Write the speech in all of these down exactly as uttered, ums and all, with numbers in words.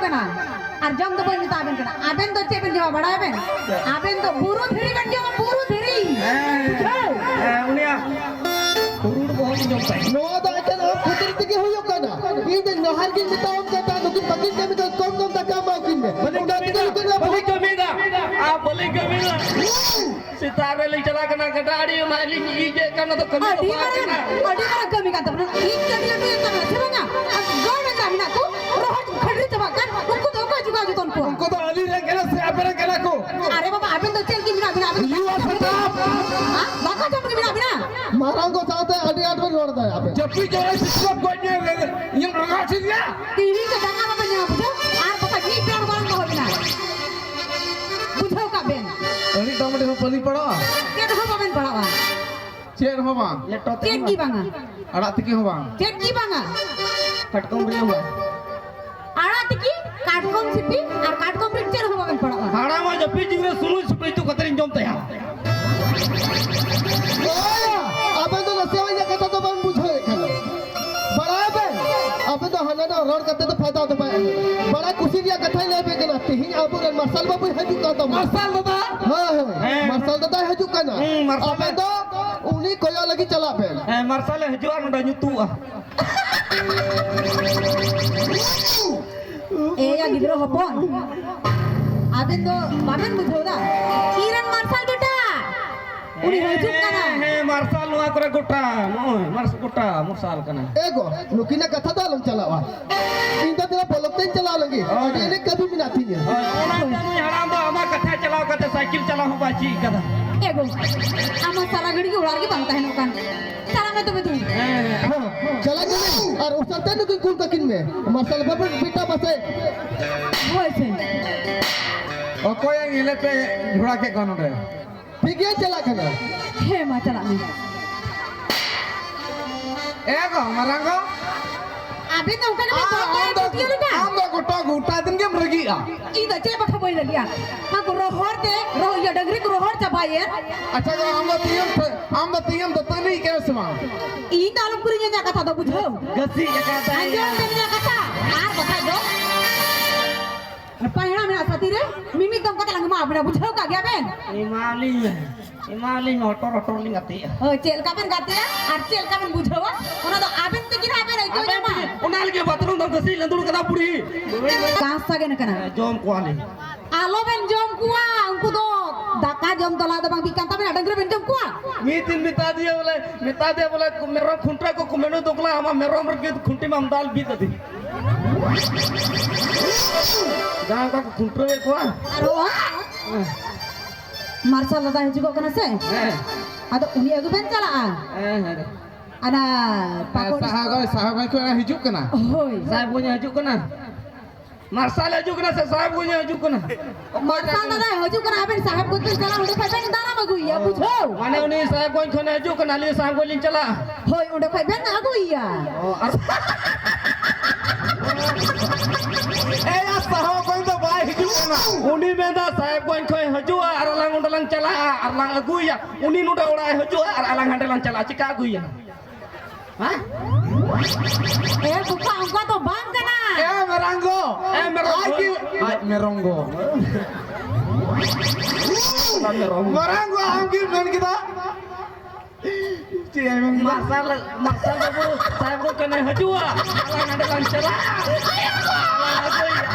ᱠᱟᱱᱟ᱾ ᱟᱨ ᱡᱚᱢ ᱫᱚ ᱵᱟᱹᱧ ᱢᱮᱛᱟ ᱵᱮᱱ ᱠᱟᱱᱟ᱾ ᱟᱵᱮᱱ ᱫᱚ ᱪᱮᱫ ᱵᱮᱱ ᱡᱚᱢᱟ ᱵᱟᱲᱟᱭ ᱵᱮᱱ? ᱟᱵᱮᱱ ᱫᱚ ᱵᱩᱨᱩ ᱫᱷᱤᱨᱤ ᱵᱮᱱ ᱡᱚᱢᱟ, ᱵᱩᱨᱩ ᱫᱷᱤᱨᱤ᱾ ᱦᱮᱸ᱾ ᱵᱩᱡᱷᱟᱹᱣ? ᱦᱮᱸ, ᱩᱱᱤᱭᱟᱜ ᱦᱩᱲᱩ ᱵᱚᱦᱚᱜ ᱤᱧ ᱡᱚᱢ ᱛᱟᱭᱟ᱾ ᱱᱚᱣᱟ ᱫᱚ ᱮᱠᱮᱱ ᱟᱢ ᱠᱷᱟᱹᱛᱤᱨ ᱛᱮᱜᱮ ᱦᱩᱭᱩᱜ ᱠᱟᱱᱟ᱾ ᱤᱧ ᱫᱚ ᱱᱟᱦᱟᱨ ᱜᱤᱧ ᱢᱮᱛᱟᱣᱟᱢ ᱠᱟᱱ ᱛᱟᱦᱮᱸ, ᱱᱩᱠᱤᱱ ᱵᱟᱹᱠᱤᱱ ᱠᱟᱹᱢᱤ ᱠᱟᱱᱟ, ᱠᱚᱢ ᱠᱚᱢ ᱫᱟᱠᱟ ᱮᱢᱟ ᱠᱤᱱ ᱢᱮ᱾ ᱵᱟᱹᱞᱤᱧ ᱚᱱᱟ ᱛᱮᱜᱮ ᱠᱟᱹᱢᱤᱭᱮᱫᱟ, ᱱᱩᱠᱤᱱ ᱵᱟᱹᱞᱤᱧ ᱠᱟᱹᱢᱤᱭᱮᱫᱟ᱾ ᱟᱨ ᱵᱟᱹᱞᱤᱧ ᱠᱟᱹᱢᱤᱭᱮᱫᱟ᱾ ᱥᱮᱛᱟᱜ ᱨᱮᱞᱤᱧ ᱪᱟᱞᱟᱜ ᱠᱟᱱᱟ, ᱜᱟᱰᱟ ᱟᱲᱮ ᱚᱱᱟ ᱞᱤᱧ ᱤᱡᱮᱫ ᱠᱟᱱ, ᱚᱱᱟ ᱫᱚ ᱠᱟᱹᱢᱤ ᱫᱚ ᱟᱹᱰᱤ ᱵᱟᱝ ᱢᱟᱨᱟᱝ, ᱠᱟᱱᱟ᱾ ᱟᱹᱰᱤ ᱢᱟᱨᱟᱝ ᱠᱟᱹᱢᱤ ᱠᱟᱱ ᱛᱟᱵᱚᱱᱟ᱾ ᱤᱡ ᱠᱟᱹᱢᱤ ᱞᱟᱹᱴᱩ ᱠᱟᱱᱟ, ᱥᱮ ᱵᱟᱝᱟ? ᱟᱨ ᱜᱟᱹᱭ ᱰᱟᱝᱨᱟ ᱢᱮᱱᱟᱜ ᱠᱚ, ᱨᱚᱦᱚᱲ ᱠᱷᱟᱹᱰᱨᱤ ᱪᱟᱵᱟᱜ ᱠᱟᱱ, ᱩᱱᱠᱩ ᱫᱚ ᱚᱠᱚᱭ ᱡᱚᱜᱟᱣ ᱡᱚᱛᱚᱱ ᱠᱚᱣᱟ? ᱩᱱᱠᱩ ᱫᱚ ᱟᱹᱞᱤᱧ ᱨᱮᱱ ᱠᱟᱱᱟ ᱥᱮ ᱟᱯᱮ ᱨᱮᱱ ᱠᱟᱱᱟ ᱠᱚ? ᱟᱨᱮ ᱵᱟᱵᱟ, ᱟᱵᱮᱱ ᱫᱚ ᱪᱮᱫ ᱞᱟᱹᱜᱤᱫ ᱢᱮᱱᱟᱜ ᱵᱮᱱᱟ? ᱟᱵᱮᱱ ᱫᱚ You are ᱪᱮᱫ ᱞᱟᱹᱜᱤᱫ? Satan. ᱦᱮᱸ? ᱫᱟᱠᱟ ᱡᱚᱢ ᱞᱟᱹᱜᱤᱫ ᱢᱮᱱᱟᱜ ᱵᱮᱱᱟ? ᱢᱟᱨᱟᱝ ᱜᱚ ᱥᱟᱶᱛᱮ ᱟᱹᱰᱤ ᱟᱸᱴ ᱵᱮᱱ ᱨᱚᱲ ᱮᱫᱟ ᱟᱵᱮᱱ᱾ ᱡᱟᱹᱯᱤᱫ ᱡᱚᱨᱟᱭ ᱥᱤᱥᱞᱚᱯ ᱜᱚᱡ ᱢᱮ, ᱤᱧᱮᱢ ᱨᱟᱸᱜᱟᱣ ᱦᱚᱪᱚᱧᱟ᱾ ᱛᱤᱦᱤᱧ ᱫᱚ ᱫᱟᱠᱟ ᱵᱟᱵᱮᱱ ᱧᱟᱢᱟ, ᱵᱩᱡᱷᱟᱹᱣ? ᱟᱨ ᱵᱟᱠᱷᱟᱡ ᱢᱤᱫ ᱯᱮᱲᱟ ᱦᱚᱸ ᱵᱟᱝ ᱫᱚᱦᱚ ᱵᱮᱱᱟ᱾ ᱵᱩᱡᱷᱟᱹᱣ ᱠᱟᱜ ᱵᱮᱱ᱾ ᱟᱹᱰᱤ ᱫᱚᱢ ᱟᱹᱰᱤ ᱦᱚᱸ ᱵᱟᱹᱞᱤᱧ ᱯᱟᱲᱟᱜᱼᱟ᱾ ᱪᱮᱫ ᱦᱚᱸ ᱵᱟᱵᱮᱱ ᱯᱟᱲᱟᱜᱼᱟ᱾ ᱪᱮᱫ ᱦᱚᱸ ᱵᱟᱝ᱾ ᱞᱮᱴᱚ ᱛᱮ ᱪᱮᱫ ᱦᱚᱸ ᱜᱮ ᱵᱟᱝ᱾ ᱵᱟᱝᱟ᱾ ᱟᱲᱟᱜ ᱛᱤᱠᱤ ᱦᱚᱸ ᱵᱟᱝ᱾ ᱪᱮᱫ ᱜᱮ ᱵᱟᱝᱟ᱾ ᱠᱟᱴᱠᱚᱢ ᱨᱮᱭᱟᱜ ᱦᱚᱸ ᱵᱟᱝ᱾ ᱟᱲᱟᱜ ᱛᱤᱠᱤ, ᱠᱟᱴᱠᱚᱢ ᱥᱤᱯᱤ ᱟᱨ ᱠᱟᱴᱠᱚᱢ ᱨᱤᱫ ᱪᱮᱫ ᱦᱚᱸ ᱵᱟᱵᱮᱱ ᱯᱟᱲᱟᱜᱼᱟ᱾ ᱦᱟᱲᱟᱢᱟᱜ ᱡᱟᱹᱯᱤᱫ ᱡᱩᱜᱽ ᱨᱮ ᱥᱩᱱᱩᱢ ᱥᱩᱯᱤ ᱩᱛᱩ ᱠᱟᱛᱮ ᱤᱧ ᱡᱚᱢ ᱛᱟᱭᱟ᱾ ᱳᱭ, ᱟᱵᱮᱱ ᱫᱚ ᱱᱟᱥᱮ ᱦᱚᱸ ᱤᱧᱟᱹᱜ ᱠᱟᱛᱷᱟ ᱫᱚ ᱵᱟᱝ ᱵᱩᱡᱷᱟᱹᱣᱮᱫ ᱠᱟᱱᱟ᱾ ᱵᱟᱲᱟᱭ ᱵᱮᱱ, ᱟᱵᱮᱱ ᱫᱚ ᱦᱟᱱᱟ ᱱᱟᱣᱟ ᱨᱚᱲ ᱠᱟᱛᱮ ᱫᱚ ᱯᱷᱟᱭᱫᱟ ᱫᱚ ᱵᱟᱭ ᱮᱢᱟ᱾ ᱵᱟᱲᱟᱭ ᱠᱩᱥᱤ ᱨᱮᱭᱟᱜ ᱠᱟᱛᱷᱟᱧ ᱞᱟᱹᱭ ᱟᱵᱮᱱ ᱠᱟᱱᱟ, ᱛᱮᱦᱮᱧ ᱟᱵᱚᱨᱮᱱ ᱢᱟᱨᱥᱟᱞ ᱵᱟᱹᱵᱩᱭ ᱦᱤᱡᱩᱜ ᱠᱟᱱ ᱛᱟᱵᱚᱱᱟ᱾ ᱢᱟᱨᱥᱟᱞ ᱫᱟᱫᱟ? ᱦᱳᱭ, ᱦᱳᱭ᱾ ᱦᱮᱸ᱾ ᱢᱟᱨᱥᱟᱞ ᱫᱟᱫᱟᱭ ᱦᱤᱡᱩᱜ ᱠᱟᱱᱟ᱾ ᱦᱩᱸ, ᱢᱟᱨᱥᱟᱞ ᱟᱵᱮᱱ ᱫᱚ ᱩᱱᱤ ᱠᱚᱭᱚᱜ ᱞᱟᱹᱜᱤᱫ ᱪᱟᱞᱟᱜ ᱵᱮᱱ᱾ ᱦᱮᱸ, ᱢᱟᱨᱥᱟᱞᱮ ᱦᱤᱡᱩᱜᱼᱟ, ᱱᱚᱰᱮ ᱧᱩᱛᱩᱜᱼᱟ᱾ ᱮᱭᱟ ᱜᱤᱫᱽᱨᱟᱹ ᱦᱚᱯᱚᱱ, ᱟᱵᱮᱱ ᱫᱚ ᱵᱟᱵᱮᱱ ᱵᱩᱡᱷᱟᱹᱣ ᱫᱟ? ᱤᱧ ᱨᱮᱱ ᱢᱟᱨᱥᱟᱞ ᱵᱮᱴᱟ, ᱩᱱᱤ ᱦᱤᱡᱩᱜ ᱠᱟᱱᱟ᱾ ᱦᱮᱸ, ᱦᱮᱸ, ᱢᱟᱨᱥᱟᱞ ᱱᱚᱣᱟ ᱠᱚᱨᱮ ᱜᱚᱴᱟ, ᱱᱚᱜᱼᱚᱭ ᱢᱟᱨᱥ-, ᱜᱚᱴᱟ ᱢᱟᱨᱥᱟᱞ ᱠᱟᱱᱟ᱾ ᱮ ᱜᱚ, ᱱᱩᱠᱤᱱᱟᱜ ᱠᱟᱛᱷᱟ ᱫᱚ ᱟᱞᱚᱢ ᱪᱟᱞᱟᱣᱟ᱾ ᱤᱧ ᱫᱚ ᱛᱮᱦᱮᱧ ᱵᱚᱞᱚᱠ ᱛᱮᱧ ᱪᱟᱞᱟᱣ ᱞᱟᱹᱜᱤᱫ᱾ ᱦᱳᱭ᱾ ᱟᱹᱰᱤ ᱮᱱᱮᱡ ᱠᱟᱹᱢᱤ ᱢᱮᱱᱟᱜ ᱛᱤᱧᱟᱹ᱾ ᱦᱳᱭ, ᱚᱱᱟ ᱛᱮ ᱱᱩᱭ ᱦᱟᱲᱟᱢ ᱫᱚ ᱟᱢᱟᱜ ᱠᱟᱛᱷᱟ ᱪᱟᱞᱟᱣ ᱠᱟᱛᱮ ᱥᱟᱭᱠᱮᱞ ᱪᱟᱞᱟᱣ ᱦᱚᱸ ᱵᱟᱭ ᱪᱮᱫ ᱠᱟᱫᱟ᱾ ᱮ ᱜᱚ, ᱟᱢ ᱢᱟ ᱥᱟᱨᱟ ᱜᱷᱟᱹᱲᱤ ᱜᱮ ᱚᱲᱟᱜ ᱨᱮᱜᱮ ᱵᱟᱝ ᱛᱟᱦᱮᱱᱚᱜ ᱠᱟᱱ᱾ ᱪᱟᱞᱟᱜ ᱢᱮ ᱛᱚᱵᱮ ᱫᱩ᱾ ᱦᱮᱸ, ᱦᱮᱸ᱾ ᱦᱚᱸ, ᱪᱟᱞᱟᱜ ᱠᱟᱹᱱᱟᱹᱧ᱾ ᱟᱨ ᱩᱥᱟᱹᱨᱟ ᱛᱮ ᱱᱩᱠᱤᱱ ᱠᱩᱞ ᱠᱟᱹᱠᱤᱱ ᱢᱮ᱾ ᱢᱟᱨᱥᱟᱞ ᱵᱟᱹᱵᱩ ᱵᱮᱴᱟ ᱯᱟᱥᱮ᱾ ᱦᱳᱭ ᱥᱮ᱾ ᱚᱠᱚᱭᱮ ᱧᱮᱞᱮ ᱯᱮ ᱡᱷᱚᱲᱟ ᱠᱮᱫ ᱠᱚᱣᱟ ᱱᱚᱰᱮ? ᱴᱷᱤᱠ ᱜᱮᱭᱟ, ᱪᱟᱞᱟᱜ ᱠᱟᱱᱟ᱾ ᱦᱮᱸ, ᱢᱟ ᱪᱟᱞᱟᱜ ᱢᱮ᱾ ᱮ ᱜᱚ, ᱢᱟᱨᱟᱝ ᱜᱚ᱾ ᱟᱵᱮᱱ ᱫᱚ ᱚᱱᱠᱟ ᱜᱮᱵᱮᱱ ᱟᱢ, ᱫᱚᱦᱚ ᱟᱢ ᱠᱚᱣᱟ ᱫᱚ, ᱯᱟᱹᱛᱭᱟᱹᱣ ᱞᱮᱠᱟ? ᱟᱢ ᱫᱚ ᱜᱚᱴᱟ, ᱜᱚᱴᱟ ᱫᱤᱱ ᱜᱮᱢ ᱨᱟᱹᱜᱤᱜᱼᱟ᱾ ᱤᱧ ᱫᱚ ᱪᱮᱫ ᱵᱟᱠᱷᱨᱟ ᱵᱟᱹᱧ ᱨᱟᱹᱜᱤᱜᱼᱟ? ᱦᱟᱱᱠᱩ ᱨᱚᱦᱚᱲ ᱛᱮ, ᱨᱚ-, ᱤᱭᱟᱹ, ᱰᱟᱹᱝᱨᱤ ᱠᱚ ᱨᱚᱦᱚᱲ ᱪᱟᱵᱟᱭᱮᱱ᱾ ᱟᱪᱪᱷᱟ ᱜᱚ, ᱟᱢ ᱫᱚ ᱛᱤᱦᱤᱧ ᱮᱢ ᱛᱷᱟᱹ-, ᱟᱢ ᱫᱚ ᱛᱤᱦᱤᱧ ᱮᱢ ᱫᱟᱹᱛᱟᱹᱱᱤ ᱠᱟᱱᱟ ᱥᱮ ᱵᱟᱝ? ᱤᱧ ᱫᱚ ᱟᱞᱚᱢ ᱠᱩᱞᱤᱧᱟ ᱤᱧᱟᱹᱜ ᱠᱟᱛᱷᱟ ᱫᱚ, ᱵᱩᱡᱷᱟᱹᱣ? ᱜᱟᱹᱥᱤ ᱟᱠᱟᱫᱟᱭ᱾ ᱟᱸᱡᱚᱢ ᱢᱮ ᱤᱧᱟᱹᱜ ᱠᱟᱛᱷᱟ, ᱟᱨ ᱵᱟᱠᱷᱟᱡ ᱫᱚ ᱢᱟᱱᱮ ᱵᱩᱡᱷᱟᱹᱣ ᱠᱟᱜ ᱜᱮᱭᱟ ᱵᱮᱱ? ᱮᱢᱟᱞᱤᱧ ᱢᱮ, ᱮᱢᱟᱞᱤᱧ ᱢᱮ, ᱦᱚᱴᱚᱨ ᱦᱚᱴᱚᱨ ᱞᱤᱧ ᱜᱟᱛᱮᱜᱼᱟ᱾ ᱦᱳᱭ, ᱪᱮᱫ ᱞᱮᱠᱟ ᱵᱮᱱ ᱜᱟᱛᱮᱜᱼᱟ ᱟᱨ ᱪᱮᱫ ᱞᱮᱠᱟ ᱵᱮᱱ ᱵᱩᱡᱷᱟᱹᱣᱟ, ᱚᱱᱟ ᱫᱚ ᱟᱵᱮᱱ ᱛᱮᱜᱮ ᱱᱟᱦᱟᱜ ᱵᱮᱱ ᱟᱹᱭᱠᱟᱹᱣ ᱟᱵᱮᱱ ᱧᱟᱢᱟ᱾ ᱛᱮᱜᱮ, ᱚᱱᱟ ᱞᱟᱹᱜᱤᱫ ᱵᱟᱛᱨᱩᱢ ᱫᱚ ᱜᱟᱹᱥᱤ ᱞᱟᱹᱫᱩᱲ ᱠᱟᱱᱟ ᱵᱩᱲᱦᱤ᱾ ᱠᱟᱸᱥ ᱥᱟᱜᱮᱱ ᱠᱟᱱᱟ᱾ ᱦᱮᱸ, ᱡᱚᱢ ᱠᱚᱣᱟᱞᱤᱧ᱾ ᱟᱞᱚ ᱵᱮᱱ ᱡᱚᱢ ᱠᱚᱣᱟ, ᱩᱱᱠᱩ ᱫᱚ ᱫᱟᱠᱟ ᱡᱚᱢ ᱛᱟᱞᱟ ᱫᱚ ᱵᱟᱝ ᱵᱤᱜ ᱠᱟᱱ ᱛᱟᱵᱮᱱᱟ, ᱰᱟᱹᱝᱨᱤ ᱵᱮᱱ ᱡᱚᱢ ᱠᱚᱣᱟ? ᱢᱤᱫ ᱫᱤᱱ ᱢᱮᱛᱟ ᱫᱤᱭᱟ ᱵᱚᱞᱮ, ᱢᱮᱛᱟ ᱫᱤᱭᱟ ᱵᱚᱞᱮ, ᱢᱮᱨᱚᱢ ᱠᱷᱩᱱᱴᱟᱹᱣ ᱠᱚ ᱠᱩᱢᱮᱱᱩ ᱫᱚᱠᱞᱟ, ᱟᱢᱟᱜ ᱢᱮᱨᱚᱢ ᱨᱮᱜᱮ ᱠᱷᱩᱱᱴᱤ ᱢᱟᱢ ᱫᱟᱞ ᱵᱤᱫ ᱟᱹᱫᱤ᱾ ᱡᱟᱦᱟᱸ ᱚᱱᱠᱟ ᱠᱚ ᱠᱷᱩᱱᱴᱟᱹᱣᱮᱫ ᱠᱚᱣᱟ᱾ ᱟᱨ ᱚ? ᱢᱟᱨᱥᱟᱞ ᱫᱟᱫᱟ ᱦᱤᱡᱩᱜᱚᱜ ᱠᱟᱱᱟ ᱥᱮ? ᱦᱮᱸ᱾ ᱟᱫᱚ ᱩᱱᱤ ᱟᱹᱜᱩ ᱵᱮᱱ ᱪᱟᱞᱟᱜᱼᱟ? ᱦᱮᱸ, ᱦᱮᱸ᱾ ᱟᱱᱟ ᱯᱟᱠᱚᱲ ᱥᱟᱦᱟᱜᱚᱭ, ᱥᱟᱦᱟᱜᱚᱭ ᱠᱷᱚᱱ ᱦᱤᱡᱩᱜ ᱠᱟᱱᱟ᱾ ᱦᱳᱭ᱾ ᱥᱟᱦᱮᱵᱽᱜᱚᱸᱡᱽ ᱦᱤᱡᱩᱜ ᱠᱟᱱᱟ᱾ ᱢᱟᱨᱥᱟᱞ ᱦᱤᱡᱩᱜ ᱠᱟᱱᱟ ᱥᱮ ᱥᱟᱦᱮᱵᱽᱜᱚᱸᱡᱽ ᱦᱤᱡᱩᱜ ᱠᱟᱱᱟ? ᱢᱟᱨᱥᱟᱞ ᱫᱟᱫᱟ ᱦᱤᱡᱩᱜ ᱠᱟᱱᱟ, ᱟᱵᱮᱱ ᱥᱟᱦᱮᱵᱽᱜᱚᱸᱡᱽ ᱵᱮᱱ ᱪᱟᱞᱟᱜ, ᱚᱸᱰᱮ ᱠᱷᱚᱡ ᱵᱮᱱ ᱫᱟᱨᱟᱢ ᱟᱹᱜᱩᱭᱮᱭᱟ, ᱚ᱾ ᱵᱩᱡᱷᱟᱹᱣ? ᱢᱟᱱᱮ ᱩᱱᱤ ᱥᱟᱦᱮᱵᱽᱜᱚᱸᱡᱽ ᱠᱷᱚᱱ ᱦᱤᱡᱩᱜ ᱠᱟᱱᱟ, ᱟᱹᱞᱤᱧ ᱥᱟᱦᱮᱵᱽᱜᱚᱸᱡᱽ ᱞᱤᱧ ᱪᱟᱞᱟᱜᱼᱟ᱾ ᱦᱳᱭ, ᱚᱸᱰᱮ ᱠᱷᱚᱡ ᱵᱮᱱ ᱟᱹᱜᱩᱭᱮᱭᱟ᱾ ᱚ, ᱟᱨ ᱮᱭᱟ, ᱥᱟᱦᱮᱵᱽᱜᱚᱸᱡᱽ ᱫᱚ ᱵᱟᱭ ᱦᱤᱡᱩᱜ ᱠᱟᱱᱟ᱾ ᱩᱱᱤ ᱢᱮᱱᱫᱟ ᱥᱟᱦᱮᱵᱽᱜᱚᱸᱡᱽ ᱠᱷᱚᱱ ᱦᱤᱡᱩᱜᱼᱟ ᱟᱨ ᱟᱞᱟᱝ ᱚᱸᱰᱮ ᱞᱟᱝ ᱪᱟᱞᱟᱜᱼᱟ ᱟᱨ ᱞᱟᱝ ᱟᱹᱜᱩᱭᱮᱭᱟ᱾ ᱩᱱᱤ ᱱᱚᱰᱮ ᱚᱲᱟᱜ ᱮ ᱦᱤᱡᱩᱜᱼᱟ ᱟᱨ ᱟᱞᱟᱝ ᱦᱟᱸᱰᱮ ᱞᱟᱝ ᱪᱟᱞᱟᱜᱼᱟ, ᱪᱮᱠᱟ ᱟᱹᱜᱩᱭᱮᱭᱟ? ᱦᱮᱸ? ᱮ ᱵᱚᱠᱟ, ᱚᱱᱠᱟ ᱫᱚ ᱵᱟᱝ ᱠᱟᱱᱟ᱾ ᱮ ᱢᱮᱨᱟᱝᱜᱚ᱾ ᱮ ᱢᱮᱨᱚᱝᱜᱚ᱾ ᱟᱡ ᱜᱮ, ᱟᱡ ᱢᱮᱨᱚᱝᱜᱚ᱾ ᱢᱮᱨᱚᱝᱜᱚ᱾ ᱢᱮᱨᱟᱝᱜᱚ, ᱟᱢ ᱜᱮᱢ ᱢᱮᱱ ᱠᱮᱫᱟ᱾ ᱪᱮᱫ ᱮ ᱢᱮᱱ ᱠᱮᱫᱟ? ᱢᱟᱨᱥᱟᱞ, ᱢᱟᱨᱥᱟᱞ ᱵᱟᱹᱵᱩ, ᱥᱟᱦᱮᱵᱽᱜᱚᱸᱡᱽ ᱠᱷᱚᱱᱮ ᱦᱤᱡᱩᱜᱼᱟ᱾ ᱟᱞᱟᱝ ᱦᱟᱸᱰᱮ ᱞᱟᱝ ᱪᱟᱞᱟᱜᱼᱟ᱾ ᱟᱞᱟᱝ ᱟᱹᱜᱩᱭᱮᱭᱟ᱾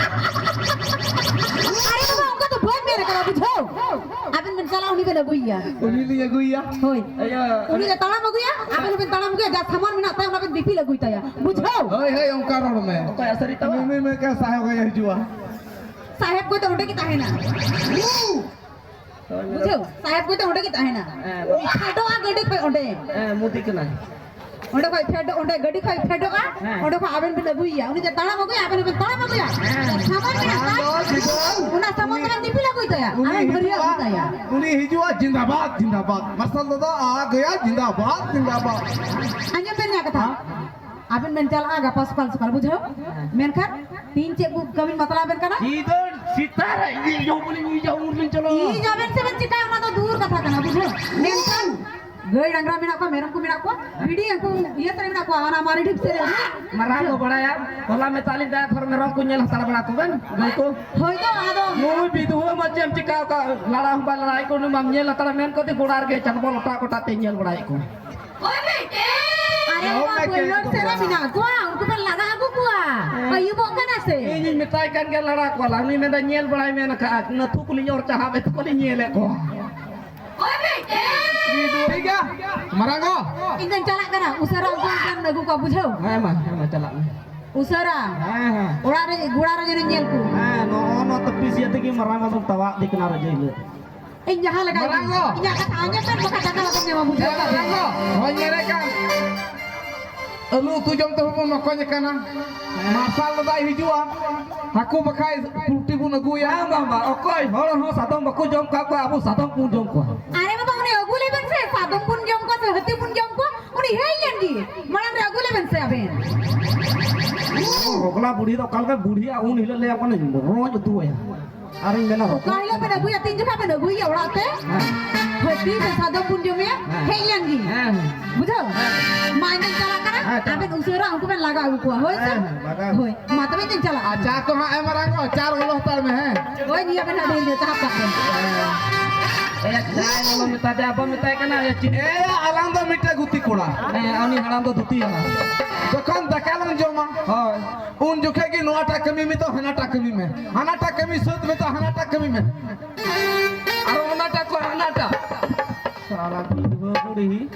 ᱟᱨᱮ ᱵᱟᱵᱟ, ᱚᱱᱠᱟ ᱫᱚ ᱵᱟᱹᱧ ᱢᱮᱱ ᱠᱟᱫᱟ, ᱵᱩᱡᱷᱟᱹᱣ? ᱟᱵᱮᱱ ᱵᱮᱱ ᱪᱟᱞᱟᱜᱼᱟ, ᱩᱱᱤ ᱵᱮᱱ ᱟᱹᱜᱩᱭᱮᱭᱟ᱾ ᱩᱱᱤ ᱞᱤᱧ ᱟᱹᱜᱩᱭᱮᱭᱟ᱾ ᱦᱳᱭ᱾ ᱤᱭᱟᱹ, ᱩᱱᱤ ᱫᱚ ᱛᱟᱲᱟᱢ ᱟᱹᱜᱩᱭᱟ, ᱟᱵᱮᱱ ᱦᱚᱸᱵᱮᱱ ᱛᱟᱲᱟᱢ ᱟᱹᱜᱩᱭᱟ, ᱡᱟ ᱥᱟᱢᱟᱱ ᱢᱮᱱᱟᱜ ᱛᱟᱭᱟ, ᱚᱱᱟ ᱵᱮᱱ ᱫᱤᱯᱤᱞ ᱟᱹᱜᱩᱭ ᱛᱟᱭᱟ᱾ ᱵᱩᱡᱷᱟᱹᱣ? ᱦᱳᱭ, ᱦᱳᱭ, ᱚᱱᱠᱟ ᱨᱚᱲ ᱢᱮ᱾ ᱚᱠᱚᱭ ᱟᱥᱟᱨᱤ ᱛᱟᱵᱟ? ᱱᱩᱭ ᱢᱮ ᱠᱟ ᱥᱟᱦᱮᱵᱽ ᱜᱚᱸᱡᱽ ᱦᱤᱡᱩᱜᱼᱟ᱾ ᱥᱟᱦᱮᱵᱽᱜᱚᱸᱡᱽ ᱫᱚ ᱚᱸᱰᱮ ᱜᱮ ᱛᱟᱦᱮᱱᱟ᱾ ᱦᱳᱭ, ᱢᱮᱱᱟᱜ ᱵᱩᱡᱷᱟᱹᱣ? ᱥᱟᱦᱮᱵᱽᱜᱚᱸᱡᱽ ᱫᱚ ᱚᱸᱰᱮ ᱜᱮ ᱛᱟᱦᱮᱱᱟ᱾ ᱦᱮᱸ᱾ ᱯᱷᱮᱰᱚᱜᱼᱟ ᱜᱟᱹᱰᱤ ᱠᱷᱚᱡ ᱚᱸᱰᱮ᱾ ᱦᱮᱸ, ᱢᱩᱫᱤ ᱠᱟᱱᱟᱭ᱾ ᱚᱸᱰᱮ ᱠᱷᱚᱡ ᱯᱷᱮᱰ-, ᱚᱸᱰᱮ ᱜᱟᱹᱰᱤ ᱠᱷᱚᱡ ᱯᱷᱮᱰᱚᱜᱼᱟ, ᱦᱮᱸ᱾ ᱚᱸᱰᱮ ᱠᱷᱚᱡ ᱟᱵᱮᱱ ᱵᱮᱱ ᱟᱹᱜᱩᱭᱮᱭᱟ᱾ ᱩᱱᱤ ᱡᱮ ᱛᱟᱲᱟᱢ ᱟᱹᱜᱩᱭᱟ, ᱟᱵᱮᱱ ᱦᱚᱸᱵᱮᱱ ᱛᱟᱲᱟᱢ ᱟᱹᱜᱩᱭᱟ᱾ ᱦᱮᱸ᱾ ᱥᱟᱢᱟᱱ ᱢᱮᱱᱟᱜ ᱛᱟᱭ, ᱚᱱᱟ ᱫᱚ ᱴᱷᱤᱠ ᱜᱮᱭᱟ᱾ ᱚᱱᱟ ᱥᱟᱢᱟᱱ ᱩᱱᱤ ᱫᱚᱵᱮᱱ ᱫᱤᱯᱤᱞ ᱟᱹᱜᱩᱭ ᱛᱟᱭᱟ, ᱩᱱᱤ ᱟᱵᱮᱱ ᱵᱷᱟᱹᱨᱭᱟᱹ ᱦᱤᱡᱩᱜᱼᱟ, ᱟᱹᱜᱩᱭ ᱛᱟᱭᱟ᱾ ᱩᱱᱤ ᱦᱤᱡᱩᱜᱼᱟ, ᱡᱤᱱᱫᱟᱵᱟᱫ, ᱡᱤᱱᱫᱟᱵᱟᱫ᱾ ᱢᱟᱨᱥᱟᱞ ᱫᱟᱫᱟ ᱟ ᱜᱟᱭᱟ, ᱡᱤᱱᱫᱟᱵᱟᱫ, ᱡᱤᱱᱫᱟᱵᱟᱫ᱾ ᱟᱸᱡᱚᱢ ᱵᱮᱱ ᱱᱤᱭᱟᱹ ᱠᱟᱛᱷᱟ, ᱟᱵᱮᱱ ᱵᱮᱱ ᱪᱟᱞᱟᱜᱼᱟ ᱜᱟᱯᱟ ᱥᱚᱠᱟᱞ ᱥᱚᱠᱟᱞ, ᱵᱩᱡᱷᱟᱹᱣ? ᱦᱮᱸ᱾ ᱢᱮᱱᱠᱷᱟᱱ ᱛᱤᱦᱤᱧ ᱪᱮᱫ ᱠᱚ ᱠᱟᱹᱢᱤ ᱵᱟᱛᱞᱟᱣ ᱟᱵᱮᱱ ᱠᱟᱱᱟ? ᱤᱧ ᱫᱚ ᱥᱮᱛᱟᱜ ᱨᱮ ᱤᱧ ᱡᱚᱢ ᱵᱚᱞᱮ ᱤᱧ ᱡᱚᱢ ᱩᱨ ᱞᱤᱧ ᱪᱟᱞᱟᱜᱼᱟ᱾ ᱤᱧ ᱟᱵᱮᱱ ᱥᱮ ᱵᱮᱱ ᱪᱤᱠᱟᱹᱭᱟ, ᱚᱱᱟ ᱫᱚ ᱫᱩᱨ ᱠᱟᱛᱷᱟ ᱠᱟᱱᱟ, ᱵᱩᱡᱷᱟᱹᱣ? ᱢᱮᱱᱠᱷᱟᱱ ᱜᱟᱹᱭ ᱰᱟᱝᱨᱟ ᱢᱮᱱᱟᱜ ᱠᱚᱣᱟ, ᱢᱮᱨᱚᱢ ᱠᱚ ᱢᱮᱱᱟᱜ ᱠᱚᱣᱟ, ᱵᱷᱤᱰᱤ ᱩᱱᱠᱩ ᱤᱭᱟᱹ ᱥᱮᱫ ᱨᱮ ᱢᱮᱱᱟᱜ ᱠᱚᱣᱟ, ᱚᱱᱟ ᱢᱟᱨᱮ ᱰᱷᱤᱯ ᱥᱮᱫ ᱨᱮ᱾ ᱢᱟᱨᱟᱝ ᱠᱚ ᱵᱟᱲᱟᱭᱟ, ᱦᱚᱞᱟ ᱢᱮᱛᱟ ᱞᱤᱧ ᱛᱟᱦᱮᱸ, ᱛᱷᱚᱨ ᱢᱮᱨᱚᱢ ᱠᱚ ᱧᱮᱞ ᱦᱟᱛᱟᱲ ᱵᱟᱲᱟ ᱠᱚᱵᱮᱱ, ᱜᱟᱹᱭ ᱠᱚ᱾ ᱦᱳᱭ ᱫᱚ, ᱟᱫᱚ ᱱᱩᱭ ᱵᱤᱫᱷᱩᱣᱟᱹ ᱢᱟ ᱪᱮᱫ ᱮᱢ ᱪᱤᱠᱟᱹ ᱟᱠᱟᱫ, ᱞᱟᱲᱟ ᱦᱚᱸ ᱵᱟᱭ ᱞᱟᱲᱟᱭᱮᱫ ᱠᱚ, ᱩᱱᱤ ᱢᱟᱢ ᱧᱮᱞ ᱦᱟᱛᱟᱲᱟ, ᱢᱮᱱ ᱠᱚ ᱛᱮ ᱜᱚᱲᱟ ᱨᱮᱜᱮ ᱪᱟᱰᱵᱚᱞ ᱚᱴᱟ ᱠᱚᱴᱟ ᱛᱮ ᱧᱮᱞ ᱵᱟᱲᱟᱭᱮᱫ ᱠᱚ᱾ ᱟᱨᱮ ᱵᱟᱵᱟ, ᱵᱟᱹᱭᱦᱟᱹᱲ ᱥᱮᱫ ᱨᱮ ᱢᱮᱱᱟᱜ ᱠᱚᱣᱟ, ᱩᱱᱠᱩ ᱯᱮ ᱞᱟᱜᱟ ᱟᱹᱜᱩ ᱠᱚᱣᱟ, ᱦᱮᱸ᱾ ᱟᱹᱭᱩᱵᱚᱜ ᱠᱟᱱᱟ ᱥᱮ᱾ ᱤᱧᱤᱧ ᱢᱮᱛᱟᱭ ᱠᱟᱱ ᱜᱮᱭᱟ ᱞᱟᱲᱟ ᱠᱚᱣᱟ ᱞᱟᱝ, ᱩᱱᱤ ᱢᱮᱱᱫᱟ ᱧᱮᱞ ᱵᱟᱲᱟᱭ ᱢᱮ ᱱᱟᱠᱷᱟ, ᱱᱟᱹᱛᱷᱩ ᱠᱚᱞᱤᱧ ᱚᱨ ᱪᱟᱦᱟᱵ ᱮᱫ ᱠᱚᱣᱟ, ᱞᱤᱧ ᱧᱮᱞᱮᱫ ᱠᱚᱣᱟ᱾ ᱴᱷᱤᱠ ᱜᱮᱭᱟ, ᱢᱟᱨᱟᱝ ᱜᱚ᱾ ᱤᱧ ᱫᱚᱧ ᱪᱟᱞᱟᱜ ᱠᱟᱱᱟ, ᱩᱥᱟᱹᱨᱟ ᱩᱱᱠᱩ ᱟᱹᱜᱩ ᱠᱚᱣᱟ, ᱵᱩᱡᱷᱟᱹᱣ? ᱦᱮᱸ ᱢᱟ, ᱦᱮᱸ ᱢᱟ, ᱪᱟᱞᱟᱜ ᱢᱮ᱾ ᱩᱥᱟᱹᱨᱟ᱾ ᱦᱮᱸ, ᱦᱮᱸ᱾ ᱚᱲᱟᱜ ᱨᱮ, ᱜᱚᱲᱟ ᱨᱮ ᱡᱮᱱᱚᱧ ᱧᱮᱞ ᱠᱚ᱾ ᱦᱮᱸ, ᱱᱚᱜᱼᱚ ᱱᱚᱣᱟ ᱛᱟᱹᱯᱤᱥ ᱤᱭᱟᱹ ᱛᱮᱜᱮ ᱢᱟᱨᱟᱝ ᱜᱚ ᱫᱚᱢ ᱛᱟᱣᱟᱜ ᱤᱫᱤ ᱠᱟᱱᱟ ᱨᱚᱡᱚ ᱦᱤᱞᱳᱜ᱾ ᱤᱧ ᱡᱟᱦᱟᱸ ᱞᱮᱠᱟ ᱢᱟᱨᱟᱝ ᱜᱚ᱾ ᱤᱧᱟᱹᱜ ᱠᱟᱛᱷᱟ ᱟᱸᱡᱚᱢ ᱢᱮ, ᱵᱟᱠᱷᱟᱱ ᱫᱟᱠᱟ ᱵᱟᱵᱚᱱ ᱧᱟᱢᱟ, ᱵᱩᱡᱷᱟᱹᱣ ᱦᱮᱸ, ᱠᱟᱜ ᱢᱟᱨᱟᱝ ᱢᱮ᱾ ᱜᱚ, ᱦᱚᱧ ᱢᱮᱱᱮᱫ ᱠᱟᱱ, ᱟᱹᱞᱩ ᱩᱛᱩ ᱡᱚᱢ ᱛᱮᱦᱚᱸ ᱵᱚᱱ ᱢᱚᱠᱚᱧ ᱟᱠᱟᱱᱟ᱾ ᱦᱮᱸ᱾ ᱢᱟᱨᱥᱟᱞ ᱫᱟᱜ ᱦᱤᱡᱩᱜᱼᱟ, ᱦᱟᱹᱠᱩ ᱵᱟᱠᱷᱟᱡ ᱯᱩᱞᱴᱤ ᱵᱚᱱ ᱟᱹᱜᱩᱭᱟ᱾ ᱵᱟᱝ, ᱵᱟᱝ, ᱵᱟᱝ, ᱚᱠᱚᱭ ᱦᱚᱲ ᱦᱚᱸ ᱥᱟᱫᱚᱢ ᱵᱟᱠᱚ ᱡᱚᱢ ᱠᱟᱜ ᱠᱚᱣᱟ, ᱟᱵᱚ ᱥᱟᱫᱚᱢ ᱵᱚᱱ ᱡᱚᱢ ᱠᱚᱣᱟ᱾ ᱟᱨᱮ ᱵᱟᱵᱟ, ᱩᱱᱤ ᱟᱹᱜᱩ ᱞᱮᱵᱮᱱ ᱥᱮ, ᱥᱟᱫᱚᱢ ᱵᱚᱱ ᱡᱚᱢ ᱠᱚᱣᱟ ᱥᱮ ᱦᱟᱹᱛᱤ ᱵᱚᱱ ᱡᱚᱢ ᱠᱚᱣᱟ, ᱩᱱᱤ ᱦᱮᱡ ᱞᱮᱱ ᱜᱮ, ᱢᱟᱲᱟᱝ ᱨᱮ ᱟᱹᱜᱩ ᱞᱮᱵᱮᱱ ᱥᱮ ᱟᱵᱮᱱ᱾ ᱨᱚᱜᱽᱞᱟ ᱵᱩᱲᱦᱤ ᱫᱚ ᱚᱠᱟ ᱞᱮᱠᱟ ᱵᱩᱲᱦᱤᱜᱼᱟ, ᱩᱱ ᱦᱤᱞᱳᱜ ᱞᱟᱹᱭᱟ ᱢᱟᱱᱮ ᱨᱚᱡᱽ ᱩᱛᱩ ᱟᱭᱟ᱾ ᱟᱨᱤᱧ ᱢᱮᱱᱟ ᱚᱠᱟ ᱦᱤᱞᱳᱜ ᱵᱮᱱ ᱟᱹᱜᱩᱭᱟ, ᱛᱤᱱ ᱡᱚᱠᱷᱟ ᱵᱮᱱ ᱟᱹᱜᱩᱭᱟ ᱚᱲᱟᱜ ᱛᱮ? ᱦᱮᱸ᱾ ᱦᱟᱹᱛᱤ ᱥᱮ ᱥᱟᱫᱚᱢ ᱵᱚᱱ ᱡᱚᱢᱮᱭᱟ, ᱦᱮᱸ᱾ ᱦᱮᱡ ᱞᱮᱱ ᱜᱮ᱾ ᱦᱮᱸ᱾ ᱵᱩᱡᱷᱟᱹᱣ? ᱦᱮᱸ᱾ ᱢᱟ ᱤᱧ ᱫᱚᱧ ᱪᱟᱞᱟᱜ ᱠᱟᱱᱟ, ᱦᱮᱸ, ᱪᱟᱞᱟᱜ᱾ ᱟᱵᱮᱱ ᱩᱥᱟᱹᱨᱟ ᱩᱱᱠᱩ ᱵᱮᱱ ᱞᱟᱜᱟ ᱟᱹᱜᱩ ᱠᱚᱣᱟ, ᱦᱳᱭ ᱥᱮ? ᱦᱮᱸ, ᱦᱮᱸ, ᱞᱟᱜᱟ ᱟᱹᱜᱩ᱾ ᱦᱳᱭ, ᱢᱟ ᱛᱚᱵᱮ ᱤᱧ ᱫᱚᱧ ᱪᱟᱞᱟᱜᱼᱟ᱾ ᱟᱨ ᱪᱟ ᱠᱚ ᱦᱟᱸᱜ ᱮᱢ ᱟᱨᱟᱝ ᱜᱚ, ᱪᱟ ᱨᱚᱞᱚ ᱦᱟᱛᱟᱲ ᱢᱮ, ᱦᱮᱸ᱾ ᱦᱳᱭ, ᱱᱤᱭᱟᱹ ᱵᱮᱱ ᱦᱟᱸᱜ ᱰᱷᱮᱨ ᱧᱚᱜ ᱪᱟ ᱦᱟᱛᱟᱲ ᱵᱮᱱ᱾ ᱮᱭᱟ, ᱪᱟ ᱞᱚᱞᱚ ᱢᱮᱛᱟ ᱫᱮ, ᱟᱵᱚ ᱢᱮᱛᱟᱭ ᱠᱟᱱᱟ, ᱮᱭᱟ, ᱪᱤᱞᱤ? ᱮᱭᱟ, ᱟᱞᱟᱝ ᱫᱚ ᱢᱤᱫᱴᱮᱡ ᱜᱩᱛᱤ ᱠᱚᱲᱟ᱾ ᱦᱮᱸ, ᱩᱱᱤ ᱦᱟᱲᱟᱢ ᱫᱚ ᱫᱷᱩᱛᱤ ᱦᱟᱲᱟᱢ᱾ ᱡᱚᱠᱷᱚᱱ ᱫᱟᱠᱟ ᱞᱟᱝ ᱡᱚᱢᱟ, ᱦᱳᱭ᱾ ᱩᱱ ᱡᱚᱠᱷᱮᱡ ᱜᱮ ᱱᱚᱣᱟᱴᱟᱜ ᱠᱟᱹᱢᱤ ᱢᱮ ᱛᱚ ᱦᱟᱱᱟᱴᱟᱜ ᱠᱟᱹᱢᱤ ᱢᱮ, ᱦᱟᱱᱟᱴᱟᱜ ᱠᱟᱹᱢᱤ ᱥᱟᱹᱛ ᱢᱮ ᱛᱚ ᱦᱟᱱᱟᱴᱟᱜ ᱠᱟᱹᱢᱤ ᱢᱮ, ᱟᱨ ᱚᱱᱟᱴᱟᱜ ᱠᱷᱚᱱ ᱦᱟᱱᱟᱴᱟᱜ᱾ ᱥᱟᱞᱟ ᱵᱤᱫᱷᱣᱟᱹ ᱵᱩᱲᱦᱤ,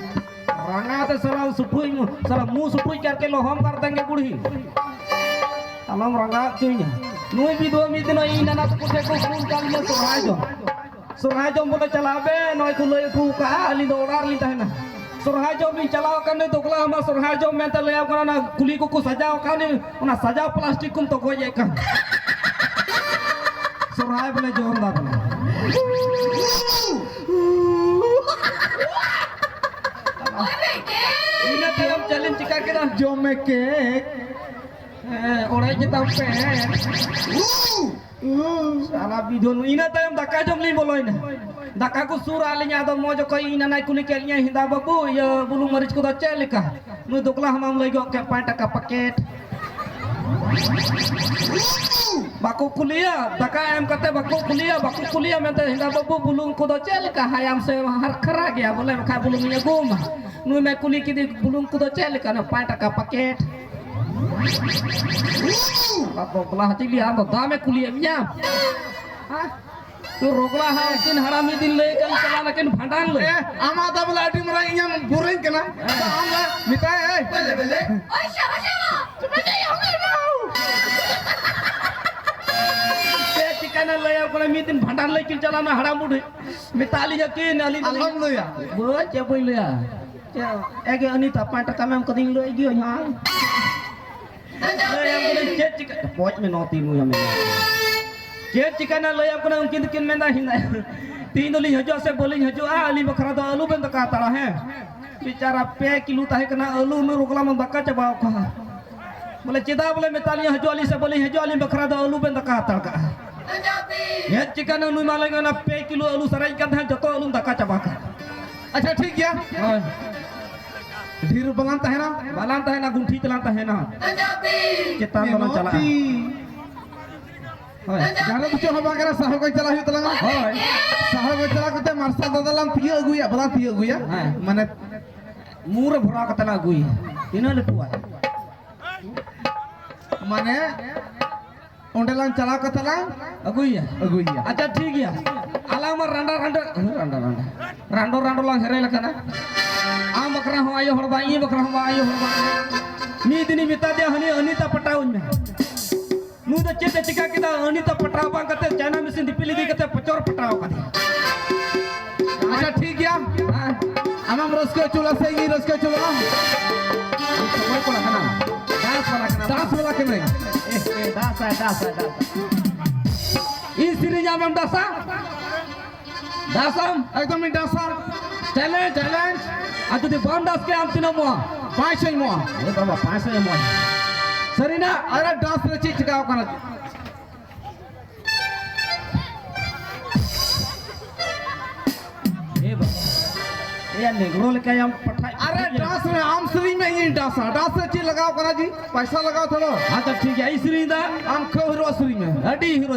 ᱨᱟᱸᱜᱟ ᱛᱮ ᱥᱟᱞᱟ ᱥᱩᱴᱩᱡ ᱢᱩ-, ᱥᱟᱞᱟ ᱢᱩ ᱥᱩᱴᱩᱡ ᱠᱟᱨᱠᱮ ᱞᱚᱦᱚᱢ ᱠᱟᱨ ᱫᱮᱸᱜᱮ ᱵᱩᱲᱦᱤ᱾ ᱟᱞᱚᱢ ᱨᱟᱸᱜᱟ ᱦᱚᱪᱚᱧᱟ᱾ ᱱᱩᱭ ᱵᱤᱫᱷᱣᱟᱹ ᱢᱤᱫ ᱫᱤᱱ ᱤᱧ ᱱᱟᱱᱟ ᱛᱟᱠᱚ ᱴᱷᱮᱱ ᱠᱚ ᱠᱩᱞ ᱠᱟᱜ ᱞᱤᱧᱟ ᱥᱚᱨᱦᱟᱭ ᱡᱚᱢ᱾ ᱥᱚᱨᱦᱟᱭ ᱡᱚᱢ ᱵᱚᱞᱮ ᱪᱟᱞᱟᱜ ᱵᱮ, ᱱᱚᱜᱼᱚᱭ ᱠᱚ ᱞᱟᱹᱭ ᱦᱚᱴᱚ ᱠᱟᱜᱼᱟ, ᱟᱹᱞᱤᱧ ᱫᱚ ᱚᱲᱟᱜ ᱨᱮᱞᱤᱧ ᱛᱟᱦᱮᱱᱟ᱾ ᱥᱚᱨᱦᱟᱭ ᱡᱚᱢ ᱞᱤᱧ ᱪᱟᱞᱟᱣ ᱟᱠᱟᱱ ᱱᱩᱭ ᱫᱚᱜᱽᱞᱟ ᱦᱟᱢᱟ ᱥᱚᱨᱦᱟᱭ ᱡᱚᱢ ᱢᱮᱱᱛᱮ ᱞᱟᱹᱭᱟᱢ ᱠᱟᱱᱟ, ᱚᱱᱟ ᱠᱩᱞᱦᱤ ᱠᱚᱠᱚ ᱥᱟᱡᱟᱣ ᱟᱠᱟᱫ ᱱᱩᱭ, ᱚᱱᱟ ᱥᱟᱡᱟᱣ ᱯᱞᱟᱥᱴᱤᱠ ᱠᱚᱢ ᱛᱚᱜᱚᱡ ᱮᱫ ᱠᱟᱱ᱾ ᱥᱚᱨᱦᱟᱭ ᱵᱚᱞᱮ ᱡᱚᱢ ᱫᱟ ᱵᱚᱞᱮ᱾ ᱤᱱᱟᱹ ᱛᱟᱭᱚᱢ ᱪᱮᱫ ᱮᱢ ᱪᱤᱠᱟ ᱠᱮᱫᱟ? ᱡᱚᱢ ᱢᱮ ᱠᱮᱠ᱾ ᱦᱮᱸ, ᱚᱲᱮᱡ ᱜᱮᱛᱟᱢ ᱯᱮ᱾ ᱥᱟᱞᱟ ᱵᱤᱫᱷᱚᱱ, ᱤᱱᱟᱹ ᱛᱟᱭᱚᱢ ᱫᱟᱠᱟ ᱡᱚᱢ ᱞᱤᱧ ᱵᱚᱞᱚᱭᱮᱱᱟ᱾ ᱫᱟᱠᱟ ᱠᱚ ᱥᱩᱨ ᱟᱹᱞᱤᱧᱟ, ᱟᱫᱚ ᱢᱚᱡᱽ ᱚᱠᱚᱭ ᱤᱧ ᱱᱟᱱᱟᱭ ᱠᱩᱞᱤ ᱠᱮᱫ ᱞᱤᱧᱟ, "ᱦᱮᱸᱫᱟ ᱵᱟᱹᱵᱩ, ᱤᱭᱟᱹ ᱵᱩᱞᱩᱝ ᱢᱟᱹᱨᱤᱪ ᱠᱚᱫᱚ ᱪᱮᱫ ᱞᱮᱠᱟ?" ᱱᱩᱭ ᱫᱚᱠᱞᱟ ᱦᱟᱢᱟᱢ ᱞᱟᱹᱭ ᱜᱚᱫ ᱠᱮᱫ, "ᱯᱟᱸᱪ ᱴᱟᱠᱟ ᱯᱟᱠᱮᱴ᱾" ᱵᱟᱠᱚ ᱠᱩᱞᱤᱭᱟ, ᱫᱟᱠᱟ ᱮᱢ ᱠᱟᱛᱮ ᱵᱟᱠᱚ ᱠᱩᱞᱤᱭᱟ, ᱵᱟᱠᱚ ᱠᱩᱞᱤᱭᱟ ᱢᱮᱱᱛᱮ, "ᱦᱮᱸᱫᱟ ᱵᱟᱹᱵᱩ, ᱵᱩᱞᱩᱝ ᱠᱚᱫᱚ ᱪᱮᱫ ᱞᱮᱠᱟ? ᱦᱟᱭᱟᱢ ᱥᱮ ᱦᱟᱨ ᱠᱷᱟᱨᱟ ᱜᱮᱭᱟ, ᱵᱚᱞᱮ ᱵᱟᱠᱷᱟᱡ ᱵᱩᱞᱩᱝ ᱤᱧ ᱟᱹᱜᱩ ᱟᱢᱟ?" ᱱᱩᱭ ᱢᱮ ᱠᱩᱞᱤ ᱠᱮᱫᱮ, "ᱵᱩᱞᱩᱝ ᱠᱚᱫᱚ ᱪᱮᱫ ᱞᱮᱠᱟ?" ᱱᱟ, "ᱯᱟᱸᱪ ᱴᱟᱠᱟ ᱯᱟᱠᱮᱴ᱾" ᱟᱫᱚ ᱵᱚᱞᱟ ᱦᱟᱹᱛᱤ ᱞᱤᱭᱟ, ᱟᱢ ᱫᱚ ᱫᱟᱢᱮ ᱠᱩᱞᱤᱭᱮᱫ ᱢᱮᱭᱟ? ᱦᱮᱸ? ᱛᱚ ᱨᱚᱜᱽᱲᱟ ᱦᱟᱸᱜ ᱩᱱᱠᱤᱱ ᱦᱟᱲᱟᱢ ᱢᱤᱫ ᱫᱤᱱ ᱞᱟᱹᱭ ᱠᱟᱱ ᱪᱟᱞᱟᱣ ᱱᱟᱠᱤᱱ ᱵᱷᱟᱸᱰᱟᱱ ᱞᱟᱹᱭ᱾ ᱮ, ᱟᱢᱟᱜ ᱫᱚ ᱵᱚᱞᱮ ᱟᱹᱰᱤ ᱢᱟᱨᱟᱝ ᱤᱧᱮᱢ ᱵᱩᱨᱟᱹᱧ ᱠᱟᱱᱟ᱾ ᱦᱮᱸ᱾ ᱟᱢ ᱞᱮ ᱢᱮᱛᱟᱭ, ᱮᱭ᱾ ᱪᱮᱫ ᱪᱤᱠᱟᱹᱱᱟ ᱞᱟᱹᱭᱟᱢ ᱠᱟᱱᱟ, ᱢᱤᱫ ᱫᱤᱱ ᱵᱷᱟᱸᱰᱟᱱ ᱞᱟᱹᱭ ᱠᱤᱱ ᱪᱟᱞᱟᱣ ᱱᱟ ᱦᱟᱲᱟᱢ ᱵᱩᱰᱷᱤ᱾ ᱢᱮᱛᱟ ᱞᱤᱧᱟ ᱠᱤᱱ, ᱟᱹᱞᱤᱧ ᱫᱚ ᱟᱞᱚᱢ ᱞᱟᱹᱭᱟ᱾ ᱵᱟᱹᱧ, ᱪᱮᱫ ᱵᱟᱹᱧ ᱞᱟᱹᱭᱟ? ᱪᱮᱫ? ᱮ ᱜᱮ ᱟᱹᱱᱤ ᱛᱟ ᱯᱟᱸᱪ ᱴᱟᱠᱟ ᱢᱮ ᱮᱢ ᱠᱟᱹᱫᱤᱧ ᱞᱟᱹᱭ ᱜᱮᱭᱟᱹᱧ ᱦᱟᱸᱜ᱾ ᱞᱟᱹᱭᱟᱢ ᱠᱟᱹᱱᱟᱹᱧ, ᱪᱮᱫ ᱪᱤᱠᱟᱹ-, ᱯᱚᱪ ᱢᱮ, ᱱᱚ ᱛᱤ ᱱᱩᱭ ᱟᱢ ᱢᱮ᱾ ᱪᱮᱫ ᱪᱤᱠᱟᱹᱱᱟ ᱞᱟᱹᱭᱟᱢ ᱠᱟᱱᱟ, ᱩᱱᱠᱤᱱ ᱫᱚᱠᱤᱱ ᱢᱮᱱᱫᱟ, "ᱦᱤᱱᱫᱟ-, ᱛᱤᱦᱤᱧ ᱫᱚᱞᱤᱧ ᱦᱤᱡᱩᱜᱼᱟ ᱥᱮ ᱵᱟᱹᱞᱤᱧ ᱦᱤᱡᱩᱜᱼᱟ, ᱟᱹᱞᱤᱧ ᱵᱟᱠᱷᱨᱟ ᱫᱚ ᱟᱹᱞᱩ ᱵᱮᱱ ᱫᱟᱠᱟ ᱦᱟᱛᱟᱲᱟ, ᱦᱮᱸ?" ᱵᱮᱪᱟᱨᱟ ᱯᱮ ᱠᱤᱞᱳ ᱛᱟᱦᱮᱸ ᱠᱟᱱᱟ ᱟᱹᱞᱩ, ᱩᱱᱟᱹᱜ ᱨᱚᱜᱽᱞᱟ ᱢᱟ ᱫᱟᱠᱟ ᱪᱟᱵᱟᱣ ᱠᱟᱜᱼᱟ᱾ ᱵᱚᱞᱮ, ᱪᱮᱫᱟᱜ ᱵᱚᱞᱮ ᱢᱮᱛᱟ ᱞᱤᱧᱟ ᱦᱤᱡᱩᱜ ᱟᱹᱞᱤᱧ ᱥᱮ ᱵᱟᱹᱞᱤᱧ ᱦᱤᱡᱩᱜᱼᱟ, ᱟᱹᱞᱤᱧ ᱵᱟᱠᱷᱨᱟ ᱫᱚ ᱟᱹᱞᱩ ᱵᱮᱱ ᱫᱟᱠᱟ ᱦᱟᱛᱟᱲ ᱠᱟᱜᱼᱟ᱾ ᱪᱮᱫ ᱪᱤᱠᱟᱹᱱᱟ ᱱᱩᱭ ᱢᱟ ᱞᱟᱹᱭ ᱚᱱᱟ ᱯᱮ ᱠᱤᱞᱳ ᱟᱹᱞᱩ ᱥᱟᱨᱮᱡ ᱠᱟᱱ ᱛᱟᱦᱮᱸᱫ, ᱡᱚᱛᱚ ᱟᱹᱞᱩᱢ ᱫᱟᱠᱟ ᱪᱟᱵᱟ ᱠᱟᱜᱼᱟ᱾ ᱟᱪᱪᱷᱟ, ᱴᱷᱤᱠ ᱜᱮᱭᱟ᱾ ᱦᱳᱭ᱾ ᱰᱷᱮᱨ ᱵᱟᱞᱟᱝ ᱛᱟᱦᱮᱱᱟ᱾ ᱵᱟᱞᱟᱝ ᱛᱟᱦᱮᱱᱟ, ᱜᱩᱱᱴᱷᱤ ᱛᱮᱞᱟᱝ ᱛᱟᱦᱮᱱᱟ᱾ ᱪᱮᱛᱟᱱ ᱫᱚᱞᱟᱝ ᱪᱟᱞᱟᱜᱼᱟ᱾ ᱢᱮᱱᱚᱛᱤ᱾ ᱦᱳᱭ᱾ ᱡᱟᱦᱟᱸ ᱨᱮ ᱫᱚ ᱪᱮᱫ ᱦᱚᱸ ᱵᱟᱝ ᱠᱟᱱᱟ, ᱥᱟᱦᱚ ᱜᱚᱸᱡᱽ ᱪᱟᱞᱟᱜ ᱦᱩᱭᱩᱜ ᱛᱟᱞᱟᱝᱟ᱾ ᱦᱳᱭ᱾ ᱥᱟᱦᱚ ᱜᱚᱸᱡᱽ ᱪᱟᱞᱟᱣ ᱠᱟᱛᱮ ᱢᱟᱨᱥᱟᱞ ᱫᱟᱫᱟ ᱞᱟᱝ ᱛᱤᱭᱟᱹᱜ ᱟᱹᱜᱩᱭᱟ, ᱵᱟᱞᱟᱝ ᱛᱤᱭᱟᱹᱜ ᱟᱹᱜᱩᱭᱟ᱾ ᱦᱮᱸ᱾ ᱢᱟᱱᱮ ᱢᱩ ᱨᱮ ᱵᱷᱚᱨᱟᱣ ᱠᱟᱛᱮ ᱞᱟᱝ ᱟᱹᱜᱩᱭᱟ᱾ ᱛᱤᱱᱟᱹᱜ ᱞᱟᱹᱴᱩᱣᱟᱭ? ᱢᱟᱱᱮ ᱚᱸᱰᱮ ᱞᱟᱝ ᱪᱟᱞᱟᱣ ᱠᱟᱛᱮ ᱞᱟᱝ ᱟᱹᱜᱩᱭᱟ᱾ ᱟᱹᱜᱩᱭᱟ᱾ ᱟᱪᱪᱷᱟ, ᱴᱷᱤᱠ ᱜᱮᱭᱟ᱾ ᱟᱞᱟᱝ ᱢᱟ ᱨᱟᱸᱰᱟ, ᱨᱟᱸᱰᱟ, ᱨᱟᱸᱰᱟ, ᱨᱟᱸᱰᱟ, ᱨᱟᱸᱰᱚ, ᱨᱟᱸᱰᱚ ᱞᱟᱝ ᱦᱮᱨᱮᱞ ᱟᱠᱟᱱᱟ᱾ ᱟᱢ ᱵᱟᱠᱷᱨᱟ ᱦᱚᱸ ᱟᱭᱳ ᱦᱚᱲ ᱵᱟᱝ, ᱤᱧ ᱵᱟᱠᱷᱨᱟ ᱦᱚᱸ ᱵᱟᱝ, ᱟᱭᱳ ᱦᱚᱲ ᱵᱟᱝ᱾ ᱢᱤᱫ ᱫᱤᱱᱤᱧ ᱢᱮᱛᱟ ᱫᱮᱭᱟ, ᱦᱟᱹᱱᱤ ᱟᱹᱱᱤᱛᱟ ᱯᱟᱴᱟᱣᱟᱹᱧ ᱢᱮ᱾ ᱱᱩᱭ ᱫᱚ ᱪᱮᱫ ᱮ ᱪᱤᱠᱟ ᱠᱮᱫᱟ? ᱟᱹᱱᱤᱛᱟ ᱯᱟᱴᱟᱣ ᱵᱟᱝ ᱠᱟᱛᱮ ᱪᱟᱭᱱᱟ ᱢᱮᱥᱤᱱ ᱫᱤᱯᱤᱞ ᱤᱫᱤ ᱠᱟᱛᱮ ᱯᱚᱪᱚᱨ ᱯᱟᱴᱟᱣ ᱠᱟᱫᱮᱭᱟ᱾ ᱟᱪᱪᱷᱟ, ᱴᱷᱤᱠ ᱜᱮᱭᱟ᱾ ᱦᱮᱸ᱾ ᱟᱢᱮᱢ ᱨᱟᱹᱥᱠᱟᱹ ᱦᱚᱪᱚ ᱞᱮᱭᱟ ᱥᱮ ᱤᱧᱤᱧ ᱨᱟᱹᱥᱠᱟᱹ ᱦᱚᱪᱚ ᱞᱮᱭᱟ? ᱚᱠᱚᱭ ᱠᱚᱲᱟ ᱠᱟᱱᱟᱢ? ᱫᱟᱥ ᱵᱟᱞᱟ ᱠᱟᱱᱟᱢ᱾ ᱫᱟᱥ ᱵᱟᱞᱟ ᱠᱟᱹᱱᱟᱹᱧ᱾ ᱮ, ᱮ, ᱫᱟᱥ ᱟᱭ, ᱫᱟᱥ ᱟᱭ, ᱫᱟᱥ ᱟᱭ᱾ ᱤᱧ ᱥᱮᱨᱮᱧ ᱟᱢᱮᱢ ᱫᱟᱥᱟ? ᱫᱟᱥᱟᱢ? ᱮᱠᱫᱚᱢ ᱤᱧ ᱫᱟᱥᱟ᱾ Challenge, challenge. ᱟᱨ ᱡᱩᱫᱤ ᱵᱟᱢ ᱫᱟᱥ ᱠᱮᱭᱟ, ᱟᱢ ᱛᱤᱱᱟᱹᱜ ᱮᱢᱚᱜᱼᱟ? ᱯᱟᱸᱪᱥᱚ ᱮᱢᱚᱜᱼᱟ᱾ ᱮ ᱵᱟᱵᱟ, ᱯᱟᱸᱪᱥᱚ ᱮᱢᱚᱜᱼᱟ᱾ ᱥᱟᱹᱨᱤᱱᱟᱜ᱾ ᱟᱨᱮ ᱰᱟᱸᱥ ᱨᱮ ᱪᱮᱫ ᱪᱤᱠᱟᱣ ᱠᱟᱱᱟ? ᱮ ᱵᱟᱵᱟ, ᱮᱭᱟ ᱱᱮᱜᱽᱨᱳ ᱞᱮᱠᱟᱭᱟᱢ ᱯᱟᱴᱷᱟ᱾ ᱟᱨᱮ ᱰᱟᱸᱥ ᱨᱮ ᱟᱢ ᱥᱮᱨᱮᱧ ᱢᱮ, ᱤᱧᱤᱧ ᱰᱟᱸᱥᱟ᱾ ᱰᱟᱸᱥ ᱨᱮ ᱪᱮᱫ ᱞᱟᱜᱟᱣ ᱠᱟᱱᱟ ᱡᱤ? ᱯᱟᱭᱥᱟ ᱞᱟᱜᱟᱣ ᱛᱷᱚᱲᱟ᱾ ᱦᱮᱸ ᱛᱚ ᱴᱷᱤᱠ ᱜᱮᱭᱟ, ᱤᱧ ᱥᱮᱨᱮᱧ ᱫᱟ᱾ ᱟᱢ ᱠᱷᱟᱹᱣ ᱦᱤᱨᱳ ᱥᱮᱨᱮᱧ ᱢᱮ᱾ ᱟᱹᱰᱤ ᱦᱤᱨᱳ᱾